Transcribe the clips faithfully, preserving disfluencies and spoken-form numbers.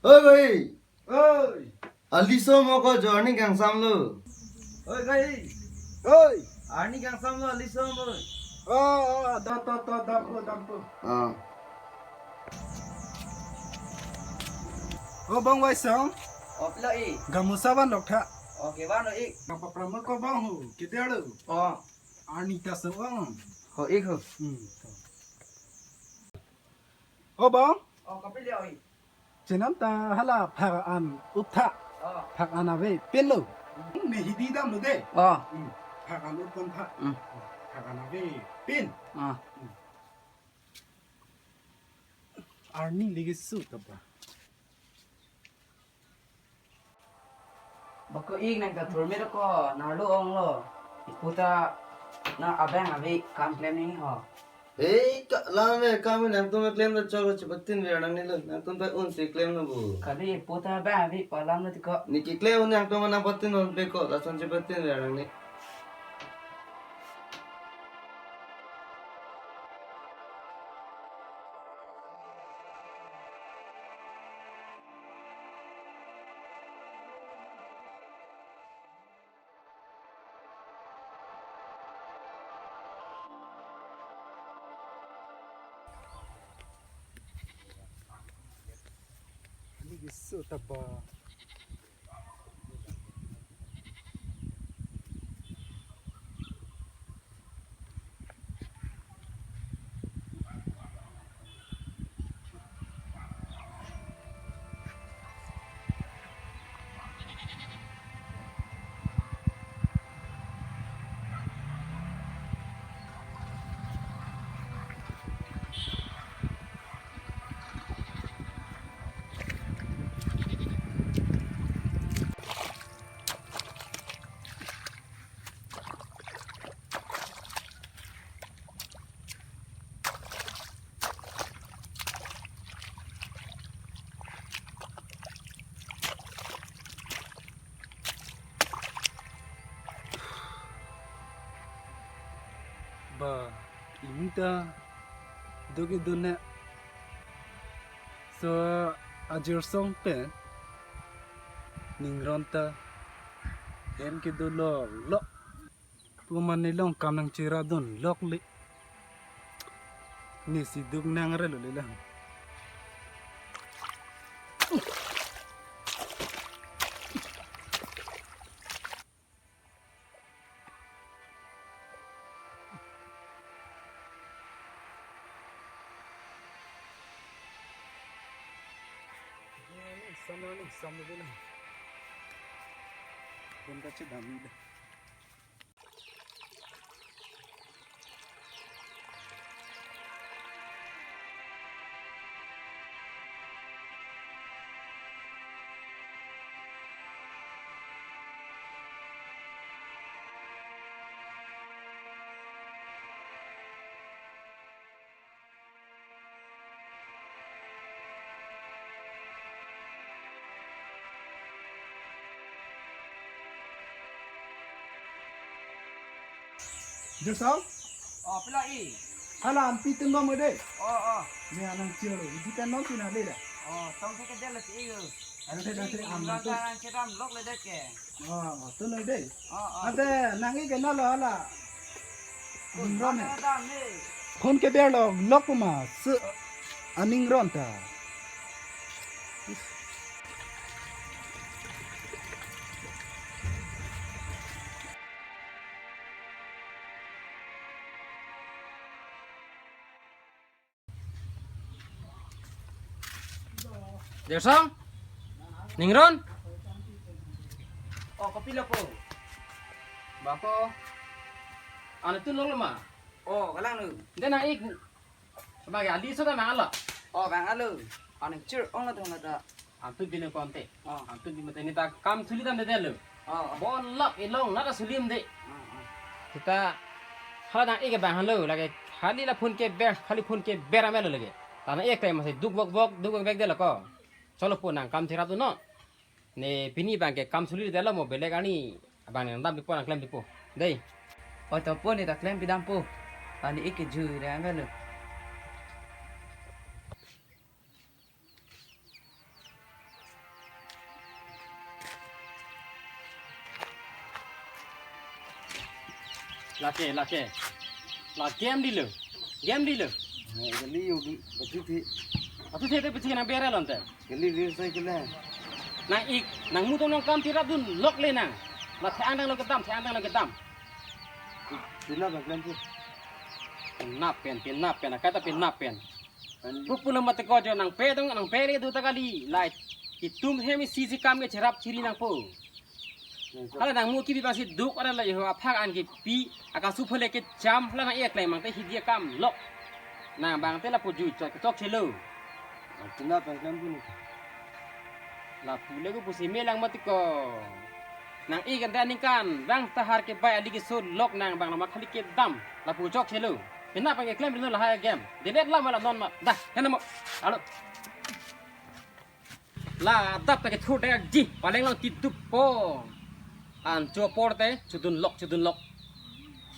Oi, oi. Oi. Aliso mo ko jo arni kangsamlo. Oi, oi. Oi. Arni kangsamlo, aliso mo. Oh, oh, dam, dam, dam, dam, dam, dam. Ah. Oh, bang Waisong. Oh, pilo i. Gamusa van lok tha. Oh, kevan lo i. Gapa pramur ko bang hu, kidero. Oh. Arni ta so ang. Ho ik ho. Hmm. Oh, bang. Oh, kapilo i. Chenam ta hala phak an up tha. Oh. Phak an ave pin lo. Hmm, ne hidi damlo de. Oh. Hmm. Phak an up tha. Hmm. Phak an ave pin. Ah. Hmm. Arni ligi su ta ba. Bako ik nang ta thurmit ko narlo onglo. Ipu ta na abang ave kam klem nangji ho. Hei, ka lam ve kam nangtum klem ta chok chepatin ver nangnelo. Nangtum ta un si klemlo bo. Kali ipu ta abang ave palamlo tiko. Ne keklem un nangtum nangpatin un pe ko, lason chepatin ver nangne. Ani gisu taba. Ba, imi ta do ke do ne. So, ajir song pen Ningron ta hem kedo lok lok. Pu mane long kam nangcherap dun lok le. Ne si duk nang re lo le lang. Sama ni, sama ni. Pun kacil dami dah. Josong? Oh, pilo i. Hala ampi tun bom de. Oh, oh. Ne anang chiro. Idi kan non tun ale da. Oh, tong ke de le i. Ano de na te am na tu. Nang cheram lok le de ke. Oh, oh, tu noi de. Oh, oh. Ante nang i ke na lo hala. Ningron he. Phone keber lo lok ma se aningron ta. Josong? Ningron? Oh, kopi lo po? Bako. Anu tu lo ma? Oh, kalang nu. Dia nang ik. Sebagai adi so ta mang alo. Oh, mang alo. Anu chir ong lo dong lo da. Antu bini konte. Oh. Antu bini konte ne ta kam suli dam de lo. Oh, oh. Bon lak ilong nara sulim de. Oh, oh. Kita hala dang ik bang halo lagi hali la phone keber, hali phone keber amelo lagi. Tana ik te masih duk bok bok, duk bok bek de lo ko. Cholo po nang kam cherap tu no. Ne pini bang ke kam suli de lo mo belek ani bang nang dam di po nang klem di po. Dei. Oh, to po ne ta klem pidam po. Ani ik ke jui re amelo. Lake, lake. La game dilo. Game dilo. Kali yo, batu thi. Batu thi te pisi nang bere lonte. Kali lir sai kala. Nang-ik, nang mutum nang kam cherapdun lok le nang. La the-ang tanglo kedam, the-ang tanglo kedam. Pinap bang klem pu. Pinap pen, pinap pen, akata pinap pen. Pupu lo mate ko jo nang pe dong nang pe re do ta kali. Lai itum hem isi si kam ke cherap chiri nangpo. Hala nang mu kibi bang si duk ada la yo aphak an kipi akasu phole kecham hala nang e klem bang te hidi akam lok. Nang bang te lapu ju chok chok chelo. Pinap bang klem pu ni. Lapu le ko pusi me lang mati ko. Nang-ik anta aningkan bang tahar ke bai ali keso lok nang bang nama khali kedam. Lapu chok chelo. Pinap bang ke klem rino lahai game. Delet lam wala non ma. Dah, hena mo. Alo. La adap ta kethur ta ji. Paleng lang titup po. An cho por te chudun lok chudun lok.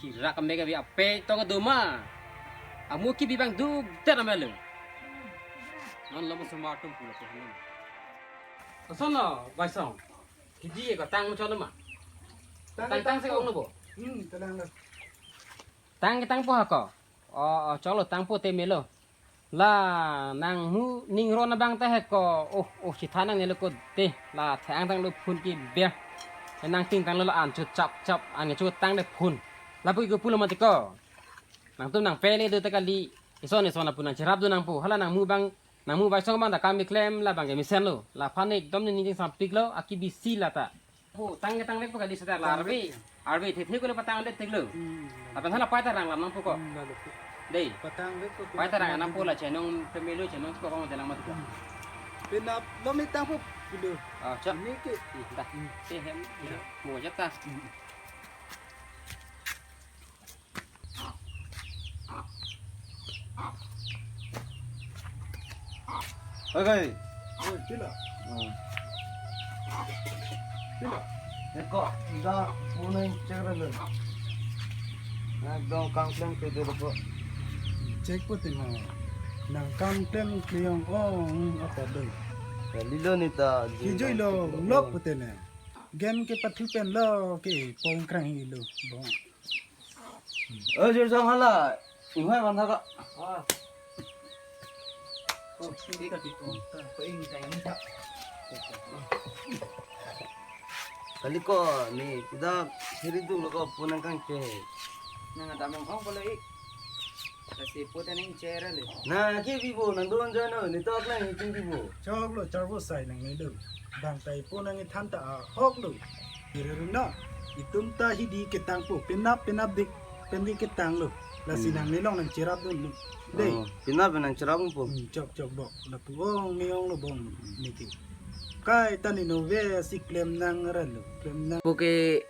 Hirak kame kabi ape to kedo ma. Amu kibi bang duk der amelo. Non lo mo sumar tum pula ko hanu. Koson lo, Baisong. Kidi ko tang mo cholo ma. Tang, tang, tang se ko no bo. Hmm, tang lo. Tang ke tang po ha ko. Oh, oh, cholo tang po te melo. La nang mu ning ron abang ta he ko. Oh, oh, si thanang ne lo ko te. La the-ang tanglo phun ki ber. Nang ting tanglo la an chu chap chap an chu tang de phun. Lapu ko pulo mati ko. Nangtum nang pe le do ta kali. Ison ison lapu nang cherapdun nangpo. Hala nang mu bang nang mu Baisong bang ta kam keklem la bang ke mesen lo. Laphan ekdom ne ning sampik lo aki bisi la ta. Po tang ke tang le po kali seta la arve. Arve the the ko le patang le tek lo. Hmm. Apa hala pai ta rang lam nangpo ko. Hmm, lalu. Dei. Patang le po. Pai ta rang nangpo la chenong pemelo chenong ko kong dalang mati ko. Hmm. Pinap lo mi tang po. Dulu. Ah, chak. Ini ke. Ih, dah. Hmm. Te hem. Ya. Mo ja ta. Hmm. Oi, kai. Oi, kila. Hmm. Kila. Eko, ida punai cek relo. Ekdom kam klem ke dulu ko. Cek po te ma. Nang kam klem kleyong ong apa doi. Kali lo ni ta. Kijoi lo, lok po te ne. Game ke pathu pen lo ke pongkrang hi lo. Bong. Eh, Jir Sang hala. Inghoi man thaka. Ah. Oh, ini ka ti ko. Ko ing tai ni ta. Kali ko ni kita hiri dulu ko punang kang ke. Nang ada mong kong pala ik. Kasi puta ning chere le. Na ke bibo nang don jano ni tok lang itin bibo. Chok lo charbo sai nang ne do. Bang tai punang ithan ta ahok lo. Irerino, itum ta hidi ketangpo, penap penap dik, pen dik ketanglo. Lasi Hmm. nang nelong nang cherapdunlo. Dei. Oh, penap nang cherappo. Hmm, chok chok bok. Lapu ong ne ong lo bong niki. Kai ta ne nove si klem nang ralo, klem nang. Po ke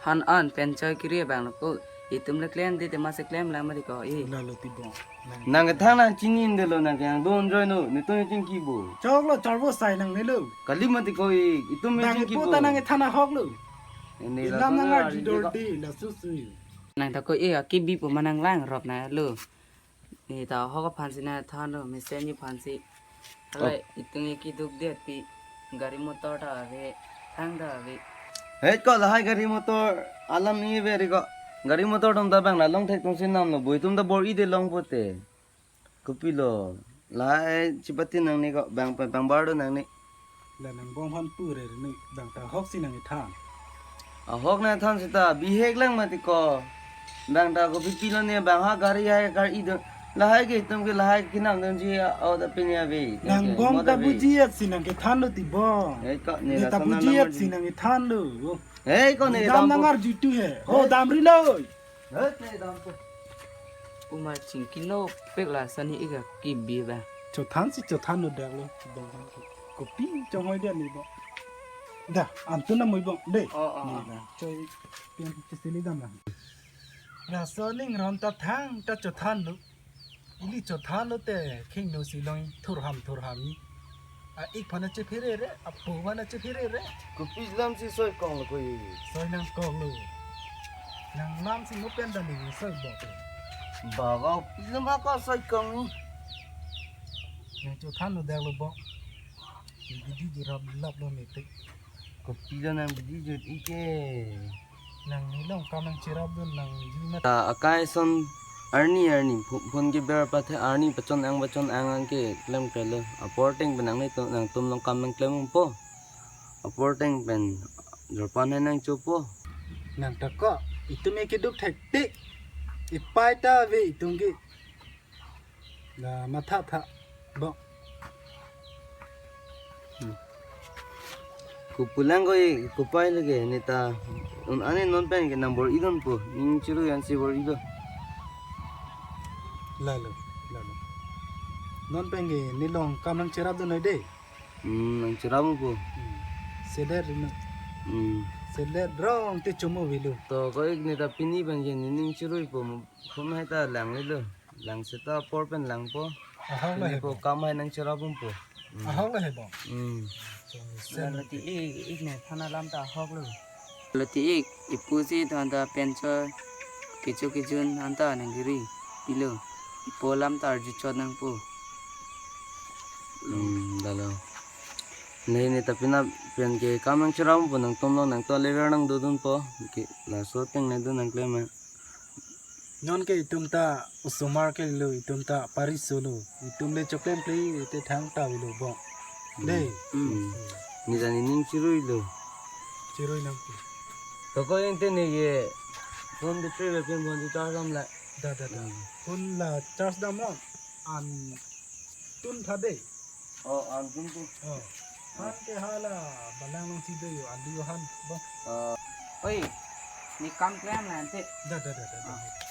han an pen choi kiri abang lo po. Itum le klem di tema se klem lang mati ko. I. Lalo ti bong. Nang kethan nang chini de lo nang kang don joi no, ne to chingki bo. Chok lo charbo sai nang ne lo. Kali mati ko i, itum me Nang chingki ipo bo. Ta nang kethan ahok lo. Ini Ilam nang lason arji ari dor ko. Di la susu. Nang ta ko i aki bipo manang lang rop na lo. Ni ta ahok aphan si nang than lo, mesen ni aphan si. Hala Oh. itum ke duk det pi gari motor ta ave, thang ta ave. Hei ko lahai gari motor alam ni ve ri ko. Gari motor atum ta bang la long thek atum si nam lo, bui atum ta bor-i de long pote. Kopilo. Lahai chipati nang ni ko bang bang bar do nang ni. La nang bong hon pu re ni bang ta ahok si nang than. Ahok nang than seta bihek lang mati ko. Bang ta ko pipi lo ne bang ha gari hai gari i do. Lahai ke itum ke lahai kinam don ji au da pini ave. Nang bong ta buji at si nang kethan lo ti bong. Hei ko ni Ne ta la buji at si nang kethan lo. Hei ko ni Dam dam nang po. Arju tu he. Ho Hei. Dam ri lo. Hei ne dam po. Uma chingki no pek la sani ika kibi ba. Chothan si chothan lo dak lo. Bong hon. Kopi chonghoi dia ni bong. Da, antu na mui bong. De. Oh, oh, Ni oh. Da. Choi pian chisili dam na. Laso ning ron ta thang ta chothan lo. Ili chothan lo te khing no si long thurham thurham ni. A ik phana chephere re, a po phana chephere re. Kopi lam si soi kong lo ko i. Soi nang kong lo. Nang lam si mo pen da ni soi bo. Baba, pi lam ako soi kong ni. Nang chothan lo dak lo bo. Bidi jirap lap lo ni te. Kopi lo nang bidi jut ike. Nangli along kam nangcherapdun nangji mat. Ta akai ason arni arni phu-, phone keber pathe arni pachon-ang pachon-ang ang ke klemkle lo. Apor ateng pen nanglitum nangtum along kam nangklempo. Apor ateng pen jorpan hai nangchopo. Nang ta ko, itum ke keduk thektik. Ipai ta ave itum ke. La matha tha. Bo. Hmm. Kopulang ko-i, kopai lake, neta. Un ane non pen ke nang bor-idunpo. Ning chirui ansi bor-ido. Lalo, lalo. Non pen ke neli along kam nangcherapdun noi de. Hmm, nangcherappo. Hmm. Sedet rino. Hmm. Sedet rong te chomo avelo. To ko-i neta pini pen ke nening chiruipo, phone hai ta langlelo. Lang seta apor pen langpo. Ahok lo. Pini he po bo. Kam hai nangcherappo. Hmm. Ahok lo he bo. Hmm. So, sen. Lalo ti-ik, ik ne thana lam ta ahok lo. Lalo ti-ik, ipusi thanta penchor kecho kejun anta nanggiri pilo. Ipo lam ta arjuchot nangpo. Hmm, lalo. Neli neta pini pen ke kam nangcherappo, nangtum along nangtum alever nangdodunpo. Ke laso ateng nangdun nangklem ma. Non ke itum ta osomar ke lo, itum ta pariso lo, itum le choklem kle te thangta avelo bo. Hmm. Dei. Hmm. Neta nening chiruilo. Chirui nang. To ko-i ante neke phone battery bepin phone charge dam la. Da, da, da. Hmm. Phone la charge dam lo. An tun tha dei. Oh, an tun tha. Oh. Han ke hala balang alongsi do yo, alu han bo. Oh. Oi, ne kam klem la ante. Da, da, da, da, da. Ah.